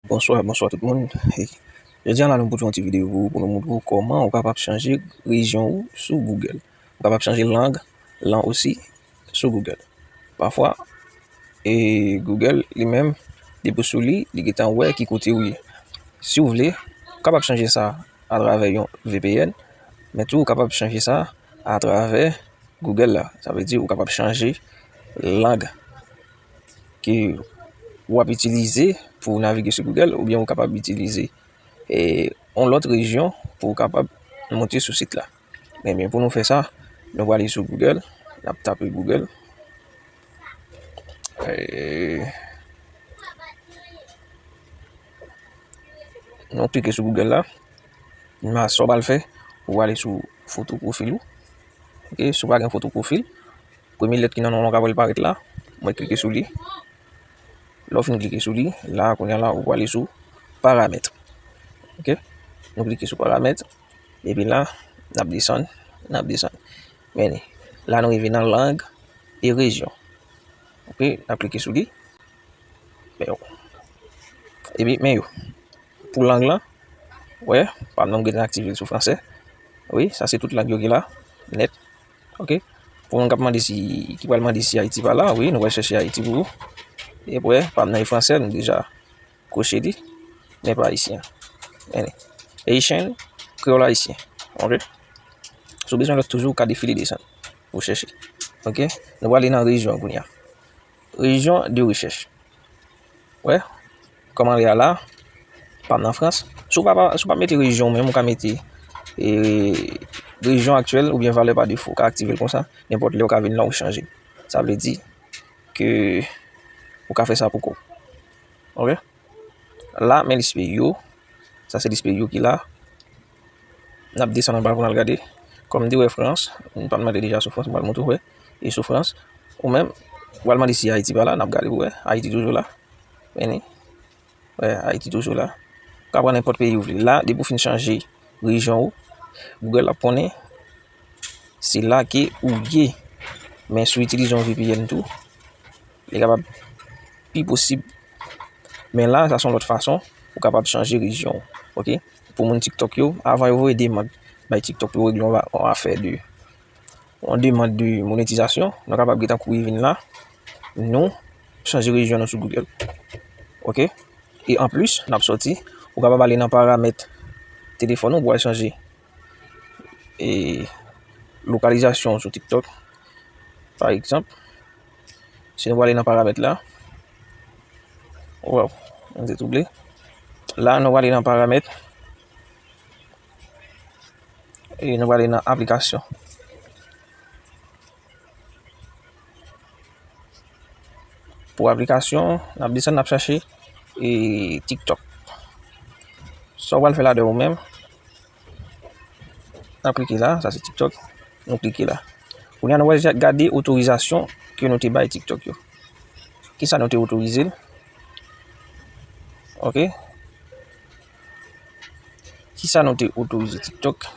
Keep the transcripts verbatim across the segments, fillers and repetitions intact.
Bonswa, bonswa tout moun. Jodi a la, nou pote yon ti videyo pou, pou nou montre w kòman ou kapab chanje rejyon ou sou Google. Ou kapab chanje lang lan osi sou Google. Pafwa, e Google li menm, depi w sou li, li gentan wè ki kote ou ye. Si w vle, ou kapab chanje sa atravè yon V P N, men tou ou kapab chanje sa atravè Google la. Sa vle di ou kapab chanje lang ke w ap itilize pou w navige sou Google, oubyen ou kapab itilize, e, yon lòt rejyon pou w kapab monte sou sit la. Men, men pou nou fè sa, nou prale sou Google, n ap tape Google. E, nou klike sou Google la. Men sa w pral fè, ou prale sou foto pwofil ou. Ok, si w pa gen foto pwofil, premye lèt ki nan non w ka wè l parèt la, mwen klike sou li. Lè w fin klike sou li, la, kounye a la, ou prale sou paramèt. Ok? Nou klike sou paramèt, epi la, n ap desann, n ap desann. Men, la, nou rive nan lang e rejyon. Ok? N ap klike sou li. Men yo. Epi, men yo. Pou lang lan, wè, pa m nan m gentan aktive l sou fransè. Wi, sa se tout lang yo ki la, nèt. Ok. Pou moun k ap mande si, ki pral mande si Ayiti pa la, wi, nou pral chèche Ayiti pou ou. Epi, wè, pa m nan e fransè, nou deja koche li. Men pa ayisyen. Anyway. Haitian, kreyòl ayisyen. Ok. Si w bezwen lòt toujou, ou ka defile desann pou chèche. Ok. Nou prale nan rejyon kounye a. Rejyon de rechèch. Wè, kòman l ye a la, pa m nan Frans. Si w pa, pa, si w pa mete rejyon w menm, ou ka mete, e, rejyon aktyèl oubyen valè pa defo. Ou ka aktive l konsa, nenpòt lè ou ka vin la, ou chanje l. Sa vle di ke ou ka fè sa pou kò w. Ok? La, men lis peyi yo. Sa se lis peyi yo ki la. N ap desann anba pou n al gade. Kòm m te wè Frans, m pa t mande deja sou Frans, m pral montre w, wè. E sou Frans, ou menm, ou al mande si Ayiti pa la, n ap gade pou wè. Ayiti toujou la. Men, wè, Ayiti toujou la. Ou ka pran nenpòt peyi ou vle. La, depi w fin chanje rejyon ou, Google ap konnen se la ke ou ye. Men si w itilize yon V P N tou, li kapab pi posib. Men la, sa se yon lòt fason ou kapab chanje rejyon w. Ok? Pou moun TikTok yo, avan yo voye demann bay TikTok pou yo regle yon va-, yon afè de, yon demann de monetizasyon, nou kapab gentan kouri vin la, nou chanje rejyon nou sou Google. Ok? E anplis, n ap sòti, ou kapab ale nan paramèt telefòn ou pou al chanje, e, lokalizasyon sou TikTok. Pa egzanp, si nou prale nan paramèt la, waw, nou te twouble. La, nou prale nan paramèt, e nou prale nan aplikasyon. Pou aplikasyon, n ap desann, n ap chache, e, TikTok. Sa w pral fè ladan ou menm, n ap klike la, sa se TikTok, nou klike la. Kounye a, nou pral gade otorizasyon ke nou te bay TikTok yo. Kisa nou te otorize l? Ok. Kisa nou te otorize TikTok?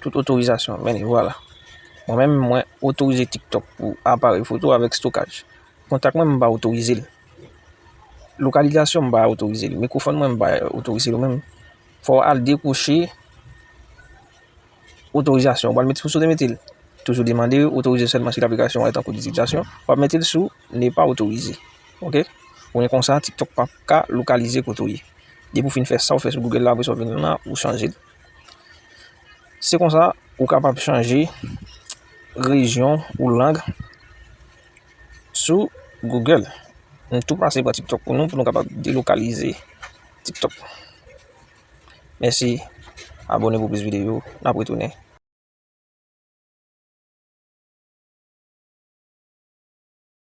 Tout otorizasyon, men vwala. Mwen menm, mwen otorize TikTok pou aparèy foto avèk stokaj. Kontak mwen, m pa otorize l. Lokalizasyon, m pa otorize l. Mikwofòn mwen, m pa otorize l. Ou menm, fò w al dekwoche otorizasyon. Ou pral mete, pou sou te mete l, toujou demande otorize sèlman si laplikasyon an est en cours d'utilisation. W ap mete l sou ne pas autoriser. Ok? Ou gen konsa, TikTok p ap ka lokalize kote w ye. Depi w fin fè sa w fè sou Google la, apre sa w vin la, ou chanje l. Se konsa, ou kapab chanje rejyon ou lang sou Google. Nou tou pase pran TikTok pou nou, pou nou kapab delokalize TikTok. Mèsi. Abòne pou plis videyo. N ap retounen.